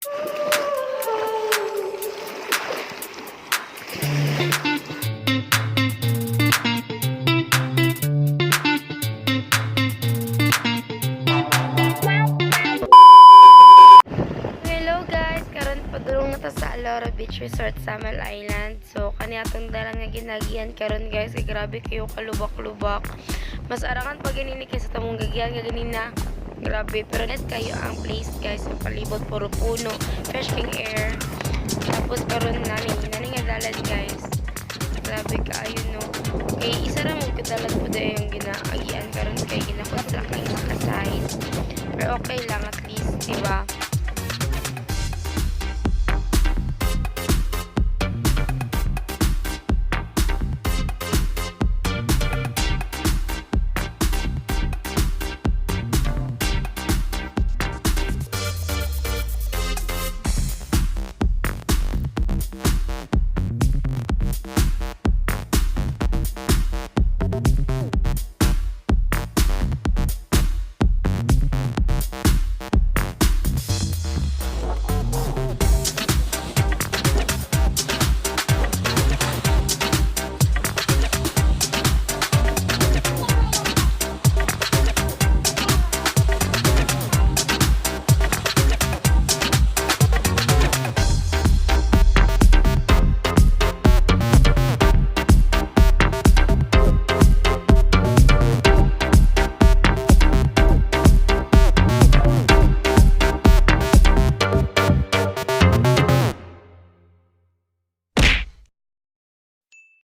Hello guys, karon padulong na ta sa Alora Beach Resort, Samal Island. So kani atong dalan nga ginagian karon, guys, kay grabe kayo kalubak-lubak. Mas arangan pa ganini kaysa tamong gagian nga ganina. Grabe, pero nice kayo ang place, guys, ang palibot puro puno, fresh king air. Tapos karon nani nga dalan, guys. Grabe kaayo, no. Kay isa ra mo kadalan po dayon yung ginaagian karon kay ginakonstruct ang isa ka side. Pero okay lang at least, di ba?